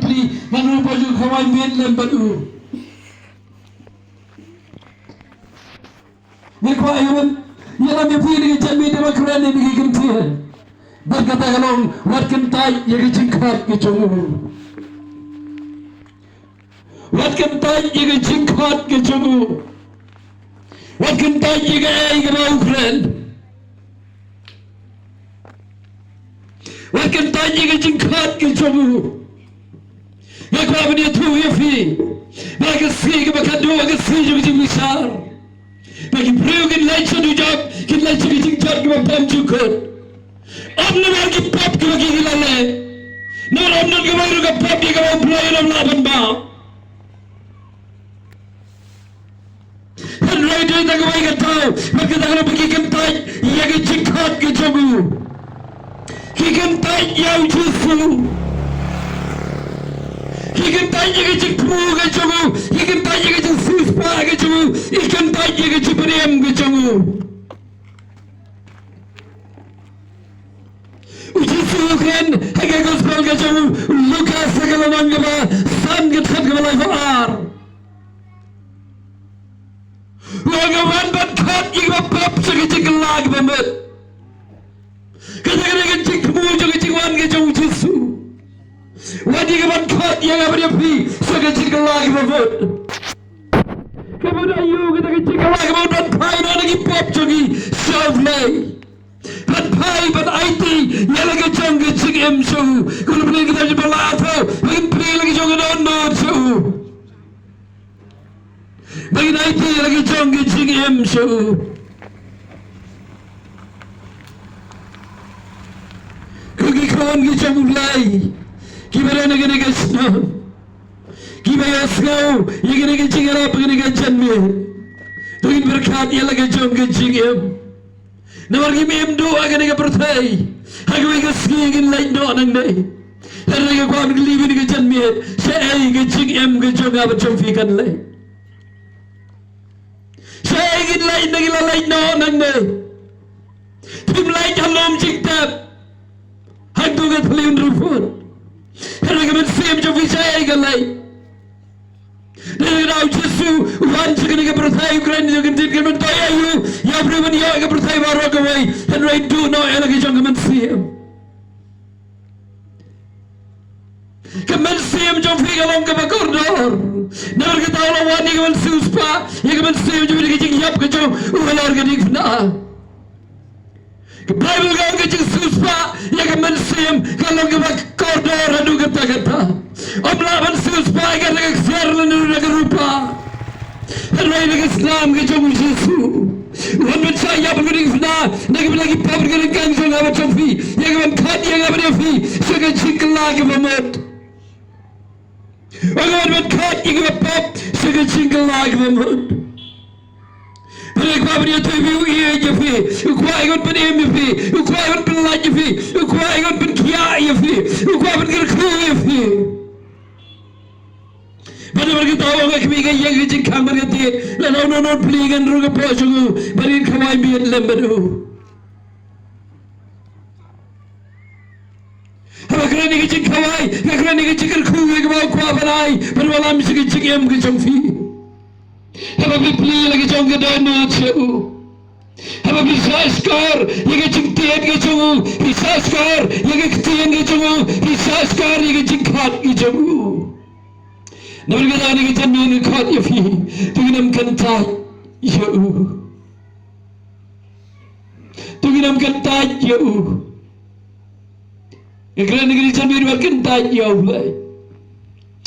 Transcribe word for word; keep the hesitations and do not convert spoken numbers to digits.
Ngan ruh poi jong ka khawai miet lem bad u. Ngi kwah ïa wan ïalam ïa phi na ka jingmut ba kren ïa ki kyntien. Bad kata ka long, wat kyntait ïa ka jingkhot ka jong u. Wat kyntait ïa ka jingkhot ka jong u. Wat kyntait ïa kaei kaba u kren. Wat kyntait ïa ka jingkhot ka jong u. Nga kwah ban ïathuh ïa phi ba ka sngi kaba khatduh ka sngi jong ka jingbishar. Ba ki briew kin leit sha dujok, kin leit sha ka jingjot kaba bymjukut. Ym namar ki pop kiba ki la leh. Namar ym don kawei ruh ka pop ïa kaba U Blei u la lah ban map. Hynrei dei tang kawei ka daw, bad kata ka long ba ki kyntait ïa ka jingkhot ka jong u. Ki kyntait ïa U Jisu. Ki kyntait ïa ka jingthmu ka jong u. Ki kyntait ïa ka jingsiewspah ka jong u. Ki kyntait ïa ka jingpynim ka jong u. U Jisu u kren ha ka gospel ka jong u Lukas ha ka lynnong kaba san, ka dkhot kaba laiphew ar. U ong, nga wan ban khot ïa kiba pop sha ka jingkylla kaba mut. Kata ka dei ka jingthmu jong ka jingwan ka jong U Jisu. Wan ïa ka ban khot ïa nga bad ïa phi sha ka jingkylla kaba mut. Kaba mut aïu kata ka jingkylla kaba mut? Ban phai noh na ki pop jong ngi sha U Blei. Ban phai ban aiti ïa la ka jong ka jingim sha u. Kumno phi kata jingpyllait arphew, ban phi la ka jong ka dohnud sha u. Ban aiti ïa la ka jong ka jingim sha u. Ko ki khun ki jong U Blei kiba don ha kane ka shnong, kiba ïohsngew ïa kane ka jingïarap ha kane ka janmiet, to ngin pyrkhat ïa la ka jong ka jingim. Namar ngim im duh ha kane ka pyrthei. Ha kawei ka sngi ngin leit noh nangne. Hynrei nga kwah ban kylli phi ha kane ka janmiet, shaei ka jingim ka jong nga bad jong phi kan leit? Shaei ngin leit, ngi la leit noh nangne? Phim leit ha lum jingtep, hangto ka thylliej ruput. Hynrei ka mynsiem jong phi shaei ka leit? Dei na ka daw U Jisu u wan sha kane ka pyrthei, u kren ïa ka ktien, ka myntoi aïu ïa u briew ban ïoh ïa ka pyrthei baroh kawei, hynrei duh noh ïa la ka jong ka mynsiem. Ka mynsiem jong phi ka long kaba kordor. Namar kata u la wan ïa ka ban siewspah ïa ka mynsiem jong phi da ka jingïap ka jong u halor ka diengphna. Ka Baibl ka ong ka jingsiewspah ïa ka mynsiem ka long kaba kordor haduh katta katta. Ym lah ban siewspah ïa ka da ka ksiar lane da ka rupa. Hynrei da ka snam ka jong U Jisu. U wan ban shah ïap ha ka diengphna na ka bynta ki pop, na ka diengphna jong nga bad jong phi, ïa ka ban khot ïa nga bad ïa phi sha ka jingkylla kaba mut. Ïa ka ban khot ïa kiba pop sha ka jingkylla kaba mut. Bad nga kwah ban ïathuh ïa phi, u ïeit ïa phi, u kwah ïa ka ban pynim ïa phi, u kwah ïa ka ban pynlait ïa phi, u kwah ïa ka ban pynkhiah ïa phi, u kwah ban kyrkhu ïa phi. Bad namar kata u ong, nga khmih, nga ïeng ha ka jingkhang bad nga tied, lada uno uno u plie, ngan rung hapoh jong u bad ngin khawai miet lem bad u. Haba kren ïa ka jingkhawai, nga kren ïa ka jingkyrkhu ïa kaba u kwah ban ai ban wallam sha ka jingim ka jong phi. Haba phi plie la ka jong ka dohnud sha u. Haba phi shahshkor ïa ka jingtied ka jong u, phi shahshkor ïa ka ktien ka jong u, phi shahshkor ïa ka jingkhot ka jong u. Namar kata ha kane ka janmiet nga khot ïa phi, to ngin ym kyntait ïa u. To ngin ym kyntait ïa u. Nga kren ha kane ka janmiet, wat kyntait ïa U Blei.